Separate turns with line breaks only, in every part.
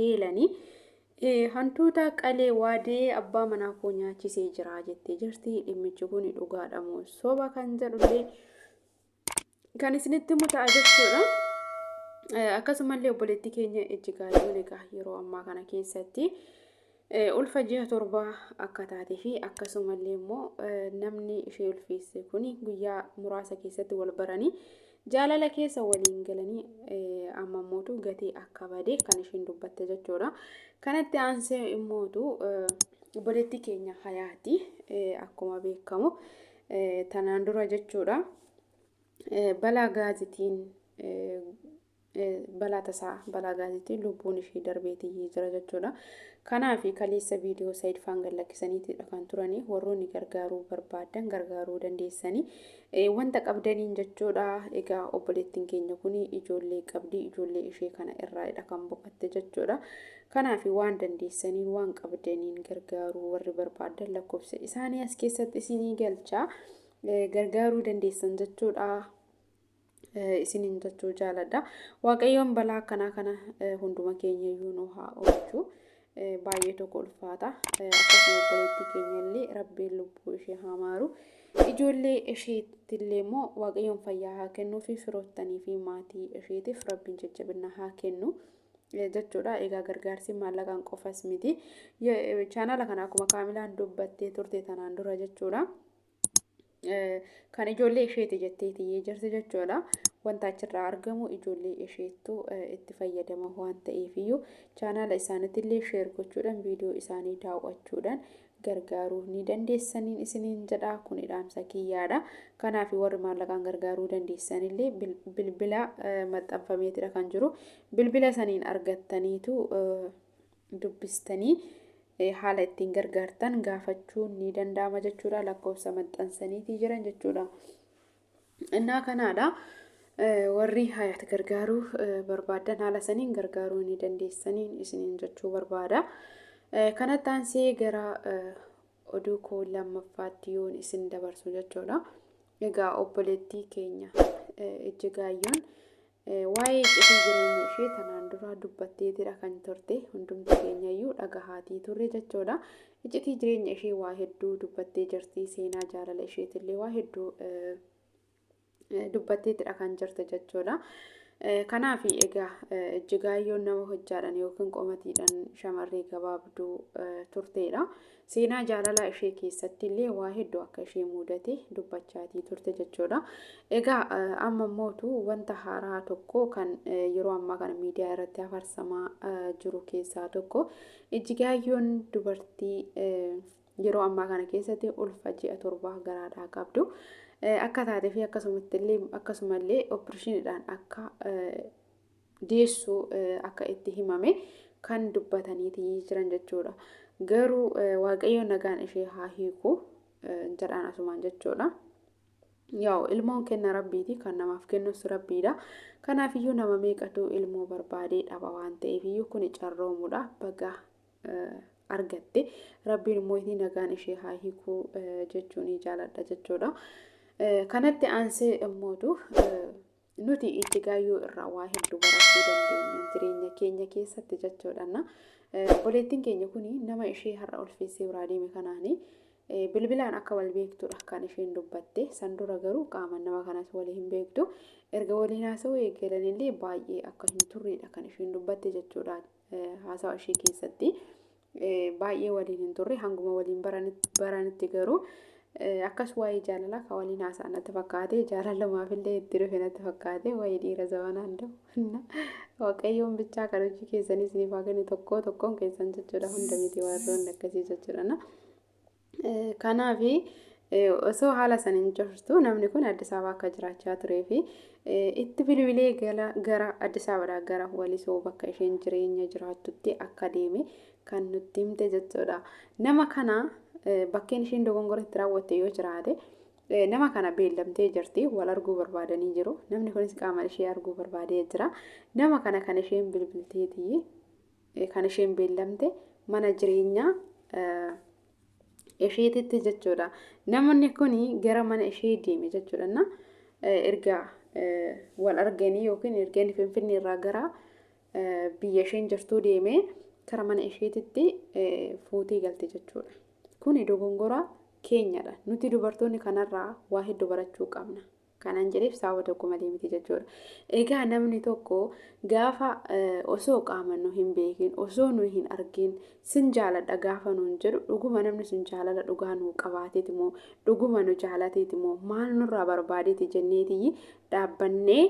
Heelanii hantuuta qalee waadee abbaa manaa koo nyaachisee jira jettee jirti. Dhimmichi kun dhugaadha moo soba kan jedhullee kan isinitti himu ta'a jechuudha. Akkasumallee obboleettii keenya Ijjigaayyoon egaa yeroo ammaa kana keessatti ulfa ji'a torbaa akka taatee fi akkasumallee immoo namni ishee ulfeesse kun guyyaa muraasa keessatti wal baranii jaalala keessa waliin galanii amma immootu gatii akka bade kan isheen dubbatte jechuudha. Kanatti aansee immootu obboleettii keenya Hayaati akkuma beekamu tanaan dura jechuudha. Balaa gaazitiin balaa tasaa balaa gaazitiin lubbuun ishee darbeetii jira jechuudha. Kanaaf kaleessa viidiyoo Saayid faan gad lakkisaniitidha kan turanii warroonni gargaaruu barbaadan gargaaruu dandeessanii wanta qabdaniin jechuudha. Egaa obboleettiin keenya kun ijoollee qabdi ijoollee ishee kana irraadha kan boqotte jechuudha. Kanaaf waan dandeessaniin waan qabdaniin gargaaruu warri barbaadan lakkoofsa isaanii as keessatti isinii galcha gargaaruu dandeessan jechuudha. Isiniin jechuu jaaladha. Waaqayyoon balaa akkanaa kana hunduma keenya iyyuu nu haa oolchu. Baay'ee tokko ulfaata. Akkasuma obboleettii keenya illee rabbiin lubbuu ishee haa maaru. Ijoollee isheetti illee immoo waaqayyoon fayyaa haa kennuu fi firoottanii fi maatii isheetiif rabbiin jajjabina haa kennu. Jechuudha. Egaa gargaarsi maallaqaan qofas miti. Chaanaala kana akkuma kaamilaan dubbattee turte tanaan dura jechuudha. Kan ijoollee isheeti jettee tiyyee jirti jechuudha. Wanta achirraa argamu ijoollee isheettu itti fayyadama waan ta'eefiyyuu chaanaala isaaniitillee sheer gochuudhaan viidiyoo isaanii daawwachuudhaan gargaaruu ni dandeessaniin isiniin jedha. Kun dhaamsa kiyyaadha. Kanaaf warri maallaqaan gargaaruu dandeessanillee bilbila maxxanfameetidha kan jiru. Bilbila saniin argattaniitu dubbistanii haala ittiin gargaartan gaafachuun ni danda'ama jechuudha. Lakkoofsa maxxansaniitii jiran jechuudha. Innaa kanaadha. Warri Hayaat gargaaruu barbaadan haala saniin gargaaruu ni dandeessaniin isiniin jechuu barbaada. Kanatti aansee gara oduu koo lammaffaatti yoon isin dabarsu jechuudha. Egaa obboleettii keenya Ijjigaayyoon waa'ee iccitii jireenya ishee tanaan dura dubbatteetidha kan turte hundumti keenya iyyuu dhagahaatii turre jechuudha. Iccitii jireenya ishee waa hedduu dubbattee jirti. Seenaa jaalala isheetillee waa hedduu dubbatteetidha kan jirte jechuudha. Kanaaf egaa Ijjigaayyoon nama hojjaadhaan yookiin qomatiidhaan shamarree gabaabduu turteedha. Seenaa jaalalaa ishee keessatti illee waa hedduu akka ishee mudate dubbachaatii turte jechuudha. Egaa amma immootu wanta haaraa tokko kan yeroo ammaa kana miidiyaa irratti hafarsamaa jiru keessaa tokko Ijjigaayyoon dubartii yeroo ammaa kana keessatti ulfa ji'a torbaa garaadhaa qabdu akka taatee fi akkasumallee opereeshiniidhaan akka deessu akka itti himame kan dubbataniiti jiran jechuudha. Garuu Waaqayyo nagaan ishee haa hiiku jedhaan asumaan jechuudha. Yaa'u ilmoon kenna rabbiiti kan namaaf kennus rabbiidha. Kanaafiyyuu nama meeqatu ilmoo barbaadee dhaba waan ta'eefiyyuu kuni carroomuudha baga argatte. Rabbiin immoo nagaan ishee haa hiikuu jechuun jaaladha jechuudha. Kanatti aansee immootu nuti Ijjigaayyuu irraa waa hedduu barachuu dandeenya jireenya keenya keessatti jechuudha. Obboleettiin keenya kun nama ishee har'a ulfeessee biraa deeme kanaani bilbilaan akka wal beektudha kan isheen dubbatte. San dura garuu qaamaan nama kanas walii hin beektu. Erga waliin haasa'uu eegalanillee baay'ee akka hin turredha kan isheen dubbatte jechuudha haasawa ishee keessatti. Baay'ee waliin hin turre hanguma waliin baranitti garuu akkas waa'ee jaalalaa kan waliin haasa'an natti fakkaate jaalalumaafillee itti dhufe natti fakkaate waa'ee dhiira zamanaan da'u waaqayyoon bichaa kan hojii keessanii isiniif haa kennu tokkoo tokkoon keessan jechuudha hunda miti warroonni akkasii jechuudha. Kanaaf osoo haala saniin jirtu namni kun Addis Ababa akka jiraachaa turee fi itti bilbilee gara Addis Ababaadhaa gara Walisoo bakka isheen jireenya jiraattutti akka deeme kan nutti himte jechuudha. Nama kana bakkeen isheen dogongora itti raawwatte yoo jiraate nama kana beellamtee jirti wal arguu barbaadanii jiru. Namni kunis qaama ishee arguu barbaadee jira. Nama kana kan isheen bilbilteetii kan isheen beellamte mana jireenyaa isheetitti jechuudha. Namni kun gara mana ishee deeme jechuudha. Erga wal arganii yookiin erga inni Finfinnee irraa gara Biyya isheen jirtuu deemee kara mana isheetitti fuutee galte jechuudha. Kuni dogongora keenyadha. Nuti dubartoonni kanarraa waa hedduu barachuu qabna. Kanan jedheef sababa tokko malee miti jechuudha. Egaa namni tokko gaafa osoo qaama nu hin beekin, osoo nu hin argin, sin jaaladha gaafa nuun jedhu, dhuguma namni sun jaalala dhugaa nuu qabaateeti moo, dhuguma nu jaalateeti moo, maal nurraa barbaadeeti jenneetiyyi dhaabbannee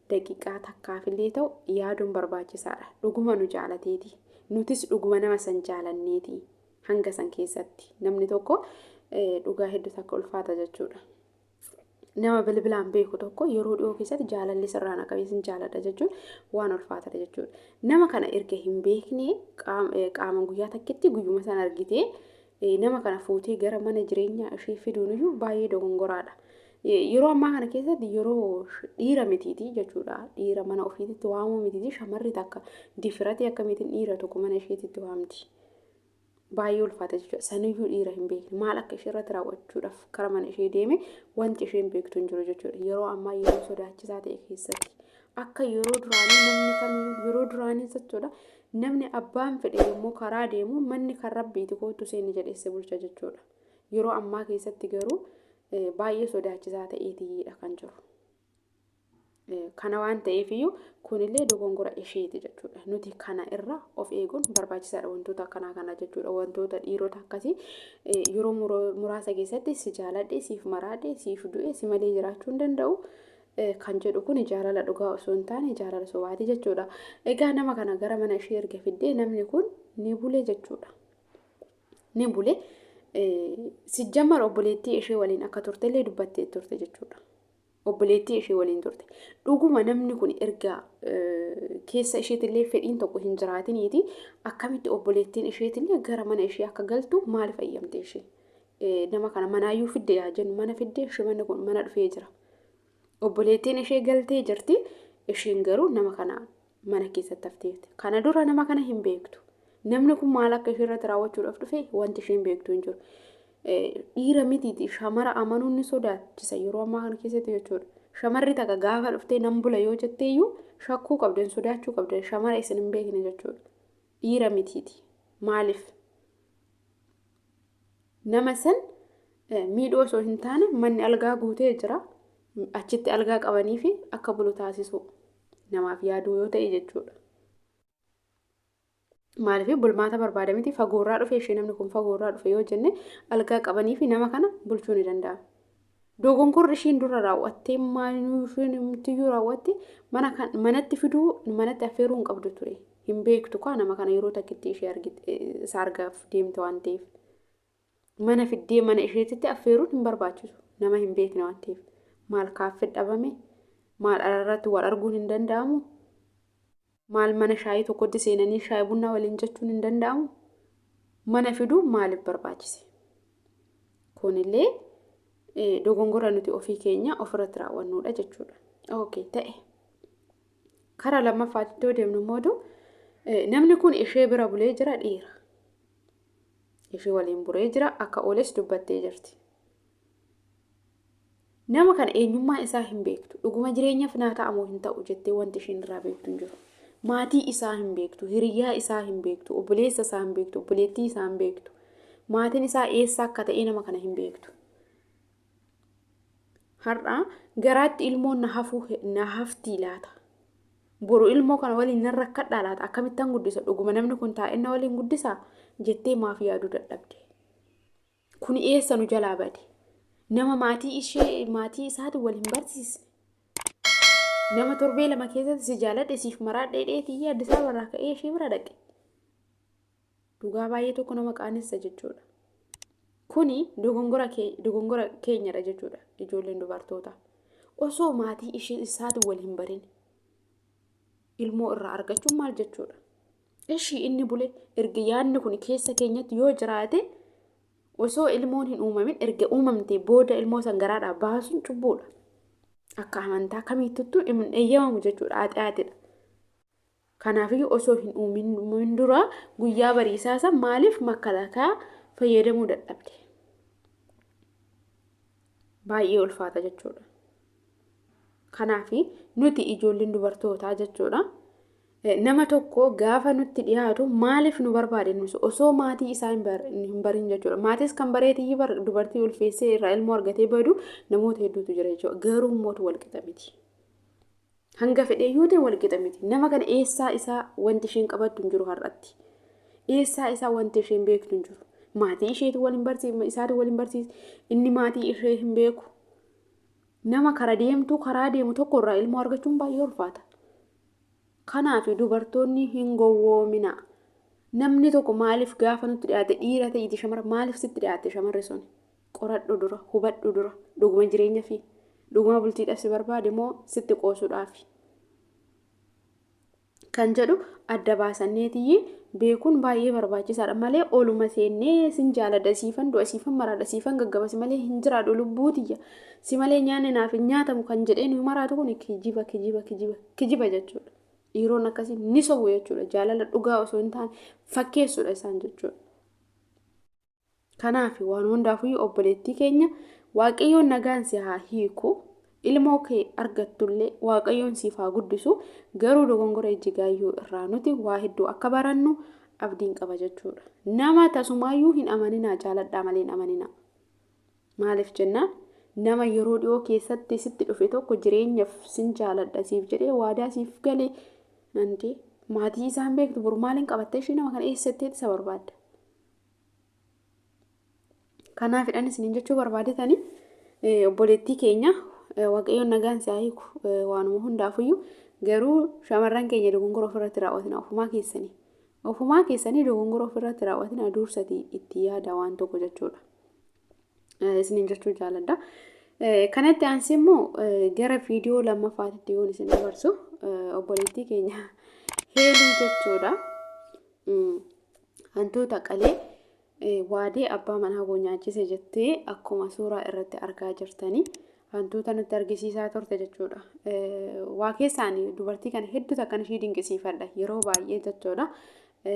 daqiiqaa takkaafillee ta'u yaaduun barbaachisaadha. Dhuguma nu jaalateeti. Nutis dhuguma nama san jaalanneeti. Hanga san keessatti namni tokko dhugaa hedduu takka ulfaata jechuudha. Nama bilbilaan beeku tokko yeroo dhiyoo keessatti jaalalli sirraa na qabee sin jaaladha jechuun waan ulfaatadha jechuudha. Nama kana erga hin beekne, qaama guyyaa takkitti guyyuma sana argitee nama kana fuutee gara mana jireenyaa ishee fiduun iyyuu baay'ee dogongoraadha. Yeroo ammaa kana keessatti yeroo dhiira mitiiti jechuudha. Dhiira mana ofiititti waamuu mitiiti, shamarri takka difiratee akkamiitiin dhiira tokko mana isheetitti waamti? Baay'ee ulfaata jechuudha. Saniyyuu dhiira hin beekne, maal akka ishee irratti raawwachuudhaaf kara mana ishee deeme wanti isheen beektu hin jiru jechuudha. Yeroo ammaa yeroo sodaachisaa ta'e keessatti akka yeroo duraanii namni kamiyyuu, yeroo duraanii jechuudha, namni abbaan fedhe yommuu karaa deemu manni kan rabbiiti kootu seeni jedheesse bulcha jechuudha. Yeroo ammaa keessatti garuu baay'ee sodaachisaa ta'eetiidha kan jiru. Kana waan ta'eef iyyuu kunillee dogongora isheeti jechuudha. Nuti kana irra of eeguun barbaachisaadha, wantoota akkanaa kana jechuudha. Wantoota dhiirota akkasii yeroo muraasa keessatti si jaaladhe, siif maraadhe, siif du'e, si malee jiraachuu hin danda'u kan jedhu kun jaalala dhugaa osoo hin taane jaalala sobaati jechuudha. Egaa nama kana gara mana ishee erga fiddee namni kun ni bule jechuudha. Ni bule. Sijjammar obboleettii ishee waliin akka turtellee dubbattee turte jechuudha. Obboleettii ishee waliin turte. Dhuguma namni kun erga keessa isheetillee fedhiin tokko hin jiraatiniiti, akkamitti obboleettiin isheetillee gara mana ishee akka galtu maaliif ayyamte ishee? Nama kana manaayyuu fidde yaa jennu, mana fidde ishee, manni kun mana dhufee jira. Obboleettiin ishee galtee jirti. Isheen garuu nama kana mana keessatti hafteerti. Kana dura nama kana hin beektu. Namni kun maal akka ishee irratti raawwachuudhaaf dhufe wanti isheen beektu hin jiru. Dhiira mitiiti shamara amanuun ni sodaachisa yeroo ammaa kana keessatti jechuudha. Shamarri takka gaafa dhuftee nan bula yoo jetteeyyuu shakkuu qabdan, sodaachuu qabdan, shamara isin hin beekne jechuudha. Dhiira mitiiti. Maaliif? Nama san miidhuu osoo hin taane manni algaa guutee jira. Achitti algaa qabanii fi akka bulu taasisu namaaf yaaduu yoo ta'e jechuudha. Maaliif bulmaata barbaada miti, fagoorraa dhufe ishee, namni kun fagoorraa dhufe yoo jenne algaa qabanii fi nama kana bulchuu ni danda'ama. Dogongorri ishiin dura raawwattee maalinuu isheen himtiyyuu raawwatte, mana manatti fiduu, manatti affeeruu hin qabdu ture. Hin beektu kaa nama kana, yeroo takkitti ishee argite isa argaaf deemte waan ta'eef. Mana fiddee mana isheetitti affeeruun hin barbaachisu, nama hin beekne waan ta'eef. Maal kaaffee dhabame? Maal alarratti wal arguun hin danda'amu? Maal mana shaayii tokkotti seenanii shaayii bunaa waliin jechuun hin danda'amu? Mana fiduu maaliif barbaachise? Kunillee dogongora nuti ofii keenya ofirratti raawwannuudha jechuudha. Okay, ta'e. Karaa lammaffaatti iddoo deemnu immoo namni kun ishee bira bulee jira, dhiira. Ishee waliin bulee jira, akka ooles dubbattee jirti. Nama kana eenyummaa isaa hin beektu. Dhuguma jireenyaaf naa ta'amoo hin ta'u jettee wanti isheen irraa beektu hin jiru. Maatii isaa hin beektu, hiriyaa isaa hin beektu, obboleessa isaa hin beektu, obboleettii isaa hin beektu. Maatiin isaa eessa akka ta'e nama kana hin beektu. Har'a garaatti ilmoon na hafuu na haftii laata? Boru ilmoo kana waliin nan rakkadhaa laata? Akkamittan guddisa? Dhuguma namni kun taa'ee na waliin guddisaa? Jettee maaf yaaduu dadhabde? Kun eessa nu jalaa bade? Nama maatii ishee maatii isaati wal hin barsiisne. Nama torbee 2 keessatti si jaaladhe, siif maraadhe dheetii Addis Ababarraa ka'ee ishee bira dhaqe. Dhugaa baay'ee tokko nama qaanessa jechuudha. Kuni dogongora keenyadha jechuudha, ijoolleen dubartoota. Osoo maatii ishee isaati wal hin barin ilmoo irraa argachuun maal jechuudha? Ishii inni bule, erga yaadni kun keessa keenyatti yoo jiraate, osoo ilmoon hin uumamin, erga uumamte booda ilmoo san garaadhaa baasuun cubbuudha. Akka amantaa kamiittuttuu hin eeyyamamu jechuudha, aaxiyaatidha. Kanaafiyyuu osoo hin uumin dura guyyaa bariisaa san maaliif makkalakaa fayyadamuu dadhabde? Baay'ee ulfaata jechuudha. Kanaaf nuti ijoolleen dubartootaa jechuudha. Nama tokko gaafa nutti dhiyaatu maaliif nu barbaade nus osoo maatii isaa hin barin jechuudha. Maatis kan bareetii bar dubartii ulfeessee irraa ilmoo argatee badu namoota hedduutu jira jechuudha. Garuu mootu walqixa miti. Hanga fedhee yoo ta'e walqixa miti. Nama kana eessaa isaa wanti isheen qabattu hin jiru har'atti. Eessaa isaa wanti isheen beektu hin jiru. Maatii isheetu wal hin barsiisne, isaatu wal hin barsiisne, inni maatii ishee hin beeku. Nama kara deemtu karaa deemu tokko irraa ilmoo argachuun baay'ee ulfaata. Kanaaf dubartoonni hin gowwoomina. Namni tokko maaliif gaafa nutti dhiyaate, dhiira ta'iti shamara maaliif sitti dhiyaate shamarri sun? Qoradhu dura, hubadhu dura, dhuguma jireenya fi dhuguma bultiidhaaf si barbaade moo sitti qoosuudhaafi? Kan jedhu adda baasanneetiyyi beekuun baay'ee barbaachisaadha malee oluma seennee sin jaaladha, siifan du'a, siifan maraadha, siifan gaggabasi malee hin jiraadhu, lubbuu tiyya si malee nyaanni naaf hin nyaatamu kan jedhee nuyi maraatu kun kijiba, kijiba, kijiba, kijiba jechuudha. Dhiiroon akkasii ni sobu jechuudha. Jaalala dhugaa osoo hin taane fakkeessuudha isaan jechuudha. Kanaaf waan hundaafuu obboleettii keenya, Waaqayyoon nagaan si haa hiiku. Ilmoo kee argattullee Waaqayyoon siif haa guddisu. Garuu dogongora Ijjigaayyoo irraa nuti waa hedduu akka barannu abdiin qaba jechuudha. Nama tasumaayyuu hin amaninaa, jaaladhaa malee hin amaninaa. Maaliif jennaan, nama yeroo dhiyoo keessatti sitti dhufe tokko jireenyaaf sin jaaladha siif jedhee waadaa siif galee, nanti maatii isaan beektu boru maaliin qabattee ishee nama kana eessatteet isa barbaadda? Kanaafidhaan isiniin jechuu barbaadetanii, obboleettii keenya, Waaqayyoon nagaan si haa hiiku waanuma hundaafuyyuu. Garuu shamarran keenya, dogongora ofirratti raawwatina. Ofumaa keessanii. Ofumaa keessanii dogongora ofirratti raawwatina, dursati itti yaada waan tokko jechuudha. Isiniin jechuu jaaladha. Kanatti aansee immoo gara viidiyoo lammaffaatti yoon isin dabarsu, obboleettii keenya Heeluu jechuudha. Hantuuta qalee waadee abbaa manaa koo nyaachise jettee akkuma suuraa irratti argaa jirtanii hantuuta nutti argisiisaa turte jechuudha. Waa keessaan dubartii kana hedduutu akkan ishii dinqisiifadha yeroo baay'ee jechuudha.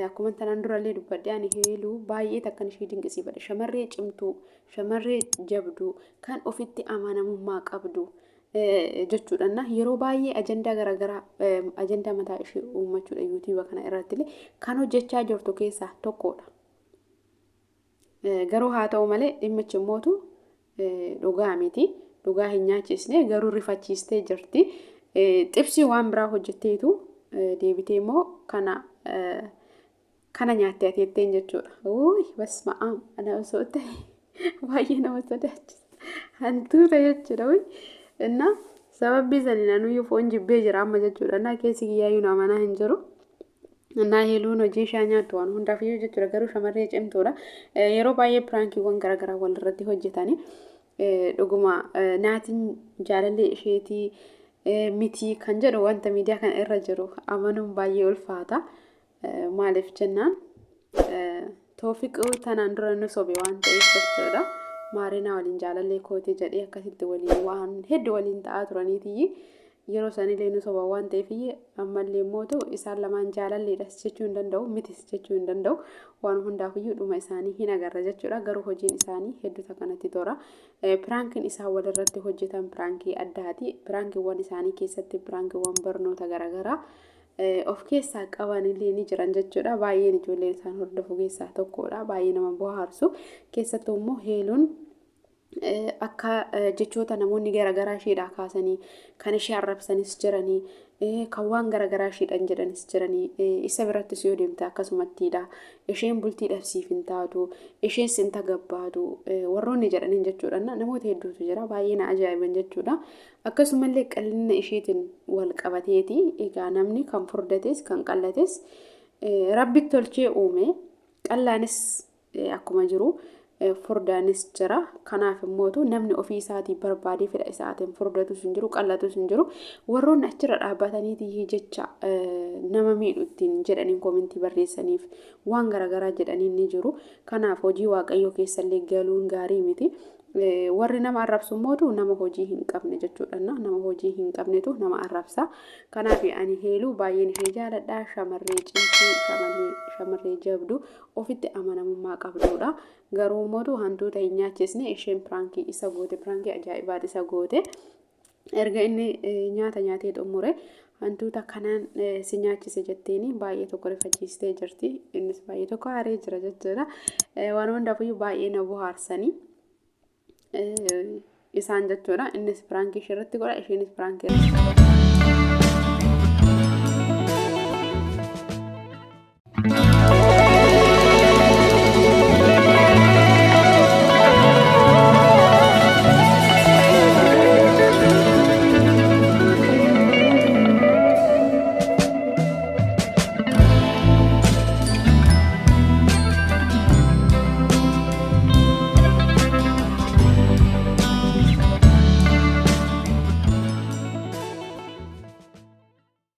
Akkuma tanaan durallee dubbadhe, ani Heeluu baay'ee takkan ishii dinqisiifadha. Shamarree cimtuu, shamarree jabduu, kan ofitti amanamummaa qabdu jechuudha. Yeroo baay'ee ajandaa garaagaraa, ajandaa mataa ishee uummachuudha yuutuuba kana irratti illee kan hojjechaa jirtu keessaa tokkodha. Garuu haa ta'u malee dhimmichi immootu dhugaa miti. Dhugaa hin nyaachisne, garuu rifachiistee jirti. Xibsii waan biraa hojjetteetu deebitee immoo kana nyaattee ateetteen jechuudha. Uuy, basma aam, ana osoo ta'e baay'ee nama sodaachisa. Hantuuta jechuudha. Uuy, innaa sababii saniin anuyyuu foon jibbee jira amma jechuudha. Innaa keessi kiyyaayyuu na amanaa hin jiru. Innaa Heeluun hojii ishee nyaattu waan hundaaf iyyuu jechuudha. Garuu shamarree cimtuudha. Yeroo baay'ee piraankiiwwan garaagaraa walirratti hojjetanii dhuguma naatiin jaalallee isheetii miti kan jedhu wanta miidiyaa kana irra jiru amanuun baay'ee ulfaata. Maaliif jennaan, Toofiquu tanaan dura nu sobe waan ta'eef jechuudha. Maarinaa waliin jaalallee kooti jedhee akkasitti waliin waan hedduu waliin ta'aa turaniitiyyi yeroo sanillee nu soba waan ta'eef, ammallee immoo ta'u isaan lamaan jaalalleedhas jechuu hin danda'u, mitis jechuu hin danda'u. Waan hundaafiyyuu dhuma isaanii hin agarra jechuudha. Garuu hojiin isaanii hedduuta kanatti tola. Piraankiin isaan walirratti hojjetan piraankii addaati. Piraankiiwwan isaanii keessatti piraankiiwwan barnoota garaagaraa of keessaa qaban illee ni jiran jechuudha. Baay'een ijoolleen isaan hordofu keessaa tokkodha. Baay'ee nama bohaarsu. Keessattuu immoo Heeluun akka jechoota namoonni garaagaraa isheedhaa kaasanii kan ishee arrabsanis jiranii, kan waan garaagaraa isheedhaan jedhanis jiranii, isa birattis yoo deemte akkasumattiidha. Isheen bultiidhaaf siif hin taatu, isheen sin tagabbaatu warroonni jedhaniin jechuudha. Namoota hedduutu jira, baay'ee na ajaa'iban jechuudha. Akkasumallee qal'ina isheetiin wal qabateeti. Egaa namni kan furdates kan qallates Rabbi tolchee uume, qal'aanis akkuma jiru furdaanis jira. Kanaaf immootu namni ofii isaatii barbaadee fedha isaatiin furdatus hin jiru, qallatus hin jiru. Warroonni achirra dhaabbataniiti jecha nama miidhu ittiin jedhaniin koomentii barreessaniif waan garaagaraa jedhaniin ni jiru. Kanaaf hojii Waaqayyoo keessallee galuun gaarii miti. Warri nama arrabsu immootu nama hojii hin qabne jechuudha. Nama hojii hin qabnetu nama arrabsa. Kanaaf ani Heeluu baay'een ishee jaaladha. Shamarree cimtuu, shamarree jabduu, ofitti amanamummaa qabdudha. Garuu immoo hantuuta hin nyaachisne. Isheen piraankii isa goote, piraankii ajaa'ibaati isa goote. Erga inni nyaata nyaatee xumure Hantuuta kanaan si nyaachise jetteeni baay'ee tokko rifachiistee jirti. Innis baay'ee tokko aaree jira jechuudha. Waan hundaafuyyuu baay'ee na bohaarsanii isaan jechuudha. Innis piraankii ishee irratti godha, isheenis piraankii irratti.